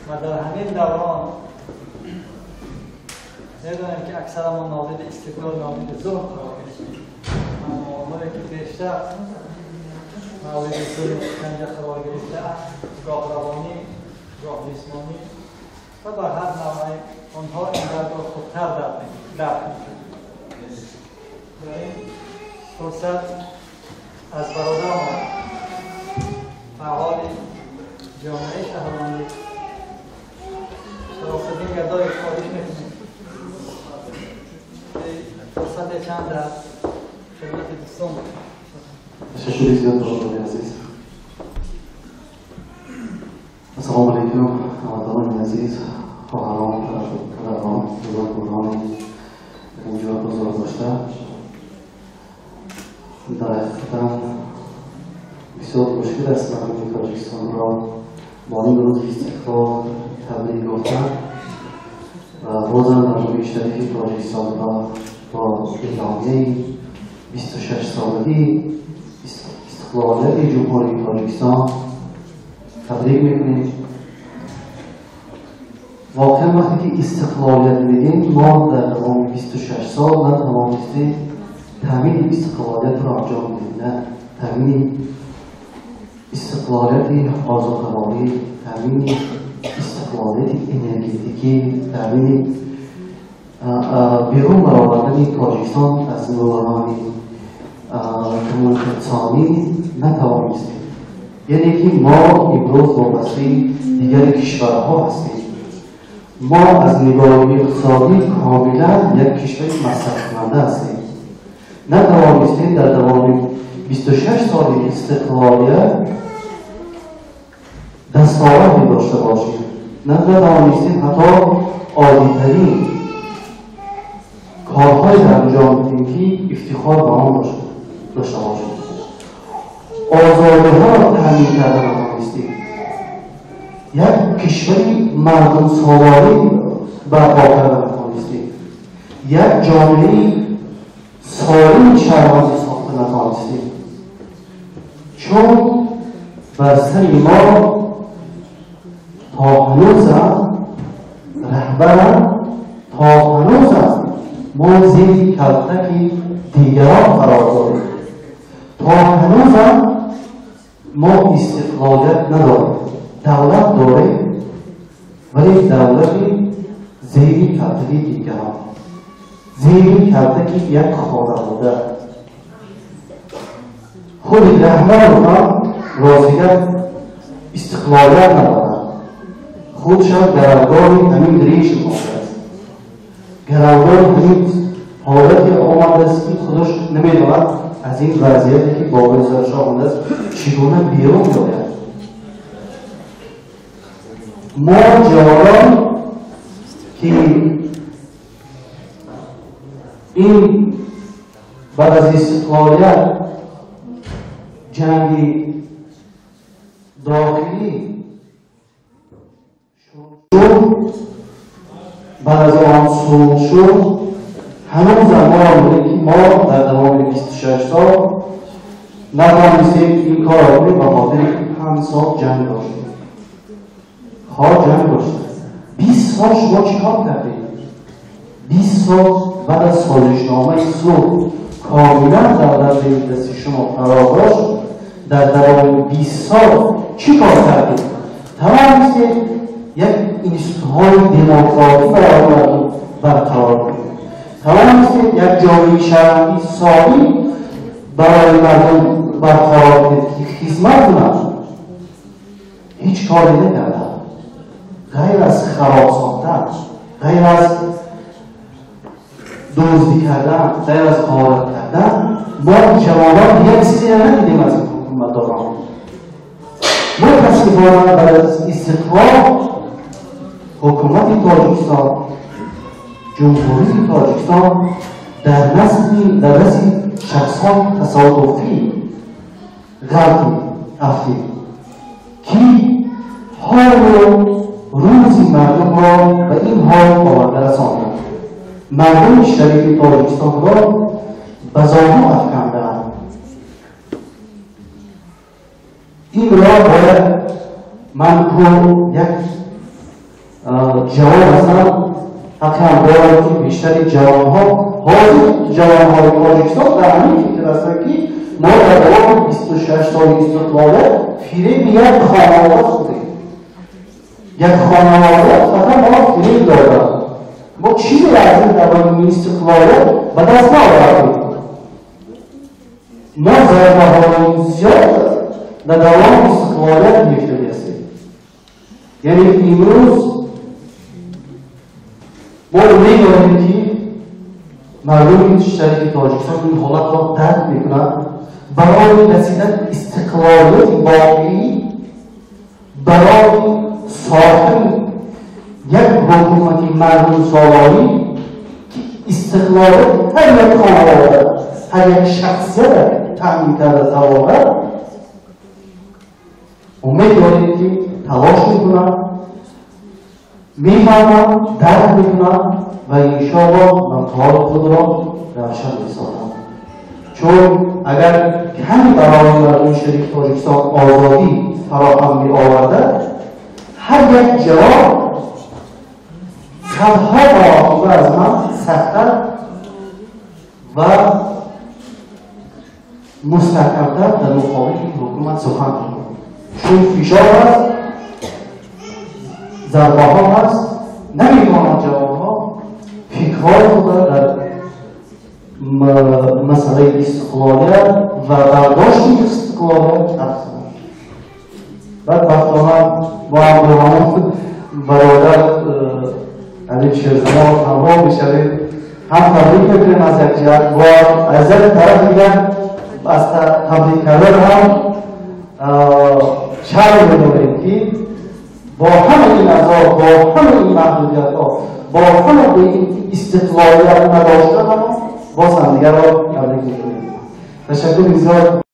و در همین دوران میدونیم که اکثر ما نادید استقلال، نادید ظلم قرار گرفتیم. اما آنهایی که بیشتر مورد ظلم شکنجه قرار گرفته، گاه روانی، گاه جسمانی و بر هر نوعی، آنها این درد را خوبتر درک میکنند. در این فرصت از برادرمان فعال جامعه شهروندی شراف‌الدین گدای خواهش میکنیم فرصت چند در خدمت دوستان باشیم. تشکر زیاد برادران عزیز. السلام علیکم هموطنان عزیز، خواهران، پدران، بزرگواران اینجا حضور داشته. در حقیقت بسیار مشکل است مردم تاجیکستان را با این روز استقلال تبریک گفتن و بازم مردم شریف تاجیکستان را با اعلامیه 26 سالگی استقلالیت جمهوری تاجیکستان تبریک میکنیم. واقعا وقتی که استقلالیت میگیم، ما در دوام 26 سال نتوانستیم تامین استقلالیت را انجام بدیم، نه تامین استقلالیت آزادهوایی، تامین استقلالیت انرژتیکی، تامین بیرون برآوردن تاجیکستان از بحران کمونیستانی نتوانستیم. یعنی که ما امروز وابسته دیگر کشورها هستیم. ما از نگاه اقتصادی کاملا یک کشور مصرف کننده هستیم. نتوانستیم در دوام 26 سال استقلالیت دستاوردی داشته باشیم. نتوانستیم حتی عادی‌ترین کارهای را انجام بدیم که افتخار به آن داشته باشیم. آزادی‌ها را تامین کرده نتوانستیم. یک کشوری مردم سالاری برپا کرده نتوانستیم. یک جامعه سالم شهروندی ساخته نتوانستیم. چون بر سر ما تا هنوزم رهبرم تا هنوزم ما زیر کلتک دیگران قرار داریم. تا هنوزم ما استقلالیت نداریم. دولت داریم ولی دولتی زیر کلتک دیگران، زیر کلتک یک خانواده. خود رهبر هم راضیت استقلالیت ندارد. خودشان گروگان همین رژیم آمده است، گروگان همین حالتی آمده است که خودش نمیداند از این وضعیتی که بالای سرش آمده است چگونه بیرون بیاید. ما جوانان که این بعد از استقلالیت جنگ داخلی شد، بعد از آن صلح شد، هنوز ما که ما در دوام 26 سال نتوانستیم این کار را کنیم به خاطر اینکه 5 سال جنگ داشتیم. خواه جنگ داشتیم. 20 سال شما چیکار کردید؟ 20 سال بعد از سازشنامه صلح کاملا دولت به دست شما قرار داشت، در دوام 20 سال چی کار کردید؟ توانستید یک اینستیتوت‌های دموکراتی برای مردم برقرار کنید. توانستید یک جامعه شهروندی سالم برای مردم برقرار کنید که خدمت کنند. هیچ کاری نکردند غیر از خراب ساختن، غیر از دزدی کردن، غیر از غارت کردن. ما جوانان یک چیزی ندیدیم از حکومت داران. متاسفانه بعد از استقلال حکومت تاجیکستان، جمهوری تاجیکستان در نسل شخصان تصادفی غلطی افتید که حال روزی مردم را به این حال آورده رساندند. مردم شریف تاجیکستان را به زانو افکندند. این را باید من رو یک ҷавон ҳастанд, ҳақ ҳам доранд, ки бештари ҷавонҳо, ҳозир ҷавонҳои Тоҷикистон дар ҳамин фикр ҳастанд, ки мо дар давоми 26 соли истиқлолият фиреби як хонавода хӯрдем. Як хонавода фақат моро фиреб доданд. Мо чизе аз ин давоми истиқлолият ба даст наовардем. Мо зарбаҳои зиёд дар давоми истиқлолият гирифтагӣ ҳастем. Яъне имрӯз мо умед дорем, ки мардуми шарифи Тоҷикистон ин ҳолатро дарк мекунанд. Барои расидан истиқлолияти воқеӣ, барои сохтани як ҳукумати мардумсолорӣ, ки истиқлолият ҳар як хонавода, ҳар як шахсият таъмин карда тавонад, умед дорем, ки талош мекунанд, мефаҳманд, дарк мекунанд ва иншоаллоҳ мавқеъҳои худро равшан месозанд. Чун агар ками барои мардуми шарифи Тоҷикистон озодӣ фароҳам меоварда, ҳар як ҷавон садҳо маротиба аз ман сахттар ва мустаҳкамтар дар муқобили ин ҳукумат сухан мекунад. Чун фишор аст, зарбаҳо ҳаст, наметавонанд ҷавонҳо фикрҳои худро дар масъалаи истиқлолият ва бардошти истиқлолият ҳарф зананд. Бадбахтона, мо ҳам бо ҳамон бародар Алим Шерзамон ҳамроҳ мешавем. Ҳам табрик мекунем аз як ҷиҳат, бо аз як тараф дигар аз табрик кардан ҳам шарм медорем, ки бо ҳамаи ин азоб, бо ҳамаи ин маҳдудиятҳо, бо ҳамаи ин истиқлолият надоштан, боз ҳамдигарро табрик мекунем. Ташаккури зиёд.